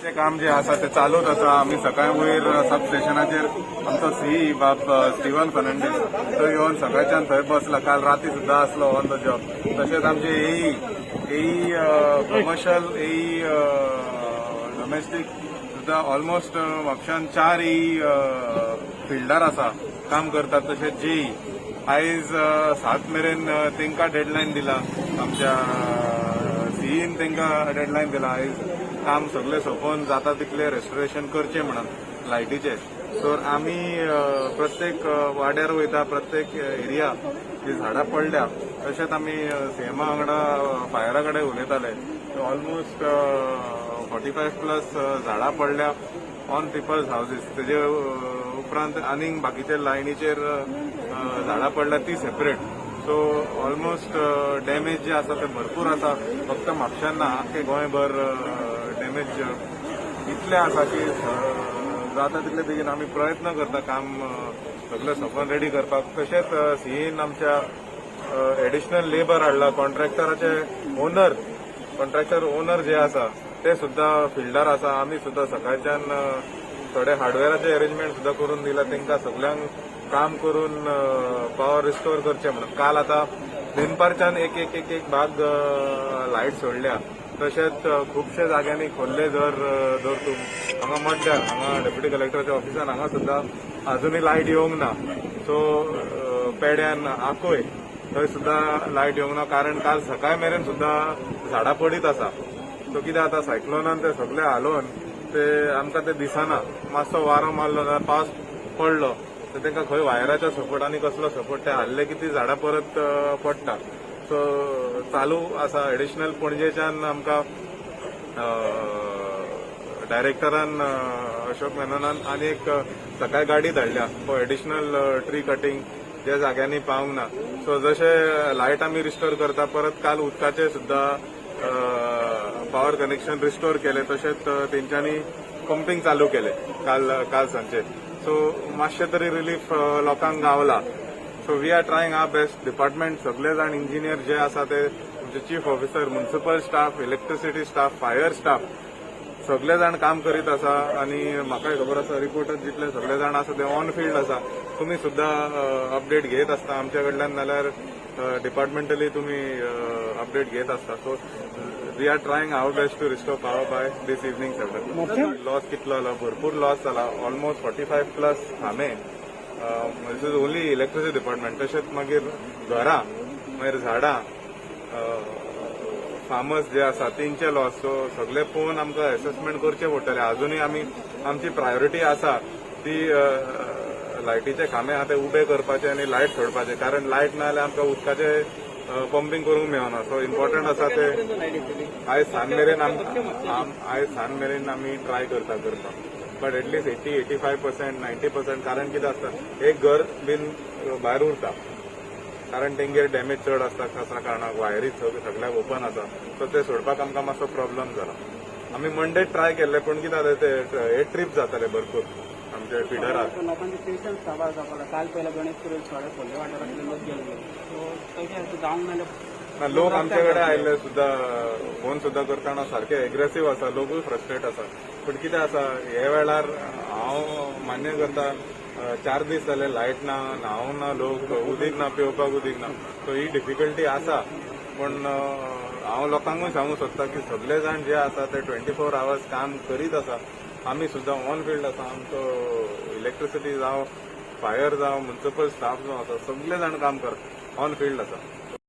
लायटीचें काम जें आसा तें चालूच आसा. आमी सकाळी वयर सब स्टेशनाचेर आमचो सीई बाब स्टिवन फर्नांडीस तो येवन सकाळच्यान थंय बसला. काल राती सुद्दां आसलो ऑन the job. तशेंच आमचे एई एई कमर्शियल, एई डोमेस्टीक सुद्दां ऑलमोस्ट म्हापशान चार एई फिल्डार आसा, काम करतात. तशेंच जेई आयज 7 मेरेन तांकां डेडलायन दिला. आमच्या सीईन तांकां डेडलायन दिला, आयज काम सगळें सोंपोवन जाता तितलें रेस्टोरेशन करचें म्हणून लायटीचें. सो आमी प्रत्येक वाड्यार वयता, प्रत्येक एरिया जी झाडां पडल्या. तशेंच आमी सीएमा वांगडा फायरा कडेन उलयताले. ऑलमोस्ट 45 प्लस झाडां पडल्या ऑन पिपल्स हावजीस. तेजे उपरांत आनीक बाकीचे लायनीचेर झाडां पडल्या ती सेपरेट. सो ऑलमोस्ट डॅमेज जे आसा ते भरपूर आसा. फक्त म्हापशान ना, आख्खे गोंयभर डॅमेज इतले आसा की जाता तितले बेगीन आमी प्रयत्न करता काम सगळें सोंपोवन रेडी करपाक. तशेंच सीईन आमच्या एडिशनल लेबर हाडला. कॉन्ट्रॅक्टराचे ओनर, कॉन्ट्रॅक्टर ओनर जे आसा ते सुद्दां फिल्डार आसा. आमी सुद्दां सकाळच्यान थोडे हार्डवेराचे अरेंजमेंट सुद्दां करून दिला तांकां सगल्यांक, काम करून पावर रिस्टोर करचें म्हणून. काल आतां दनपारच्यान एक एक एक एक भाग लायट सोडल्या. तशेंच खुबशे जाग्यांनी खोल्ले जर धर तूं हांगा मड्ड्यार, हांगा डेप्युटी कलेक्टराच्या ऑफिसान हांगा सुद्दां अजुनूय लायट येवंक ना. सो पेड्यान, आकोय थंय सुद्दां लायट येवंक ना, कारण काल सकाळ मेरेन सुद्दां झाडां पडीत आसा. सो कितें जाता, सायक्लोनान ते सगळे हालोवन ते आमकां ते दिसना. मातसो वारो मारलो जाल्यार, पावस पडलो तर तांकां खंय वायराचो सपोर्ट आनी कसलो सपोर्ट, ते हाल्ले की ती झाडां परत पडटा. सो चालू आसा. एडिशनल पणजेच्यान आमकां डायरेक्टरान अशोक मेनोनान आनी एक सकाळी गाडी धाडल्या फॉर एडिशनल ट्री कटिंग, ज्या जाग्यांनी पावंक ना. सो जशे लायट आमी रिस्टोर करता, परत काल उदकाचे सुद्दां पावर कनेक्शन रिस्टोर केले. तशेंच तेंच्यांनी पंपिंग चालू केले काल काल सांजचे. सो मातशें तरी रिलीफ लोकांक गावला. So we are trying our best. Department सगळे जाण, इंजिनियर जे आसा ते, आमचे chief officer, municipal staff, electricity staff, fire staff, सगळे जाण काम करीत आसा. आनी म्हाकाय खबर आसा, रिपोर्टर जितले सगळे जाण आसा ते ऑन फिल्ड आसा. तुमी सुद्दां अपडेट घेत आसता आमच्या कडल्यान, नाल्यार डिपार्टमेंटली तुमी अपडेट घेत आसता. So we are trying our best to restore power by this evening 7. Loss कितलो जाला? भरपूर लॉस जाला. ऑलमोस्ट 45 प्लस खांबे. This is only electricity department. तशेंच मागीर घरां, मागीर झाडां, फार्मर्स जे आसा तेंचे लॉस. सो सगळे पळोवन आमकां एसेसमेंट करचें पडटलें. अजुनूय आमी आमची प्रायोरिटी आसा ती लायटीचे खांबे आहा ते उबे करपाचे आनी लायट सोडपाचे, कारण लायट ना जाल्यार आमकां उदकाचे पंपिंग करूंक मेळना. सो इम्पॉर्टंट आसा ते. आयज सांज मेरेन आयज सांज मेरेन आमी ट्राय करता करपाक, but at least 80, 85%, 90%. कारण कितें आसता, एक घर बीन भायर उरता, कारण तेंगेर डॅमेज चड आसता. कसल्या कारणाक वायरी सगळ्याक ओपन आसा, सो ते सोडपाक आमकां मातसो प्रॉब्लम जाला. आमी मंडे ट्राय केल्ले, पूण कितें जालें, ते हे ट्रीप जाताले भरपूर आमच्या फिडराक. लोकांचे पेशन्स काबार जावपाक. काल पयला गणेश पुरोहित थोडे खोर्ले वाठारांतले लोक गेल्ले. सो तशें जावंक नाल्यार ना, लोक आमचे कडेन आयिल्ले सुद्दां, फोन सुद्दां करतना सारके एग्रेसीव आसा. लोकूय फ्रस्ट्रेट आसा. पूण कितें आसा, हे वेळार हांव मान्य करता, 4 दीस जाले लायट ना, न्हावंक ना लोक, उदीक ना, पिवपाक उदीक ना. सो ही डिफिकल्टी आसा. पूण हांव लोकांकूय सांगूंक सोदता की सगळे जाण जे आसा ते 24 आवर्स काम करीत आसा. आमी सुद्दां ऑन फिल्ड आसा. आमचो इलेक्ट्रिसिटी जावं, फायर जावं, म्युन्सिपल स्टाफ जो आसा, सगळे जाण काम करता, ऑन फिल्ड आसा.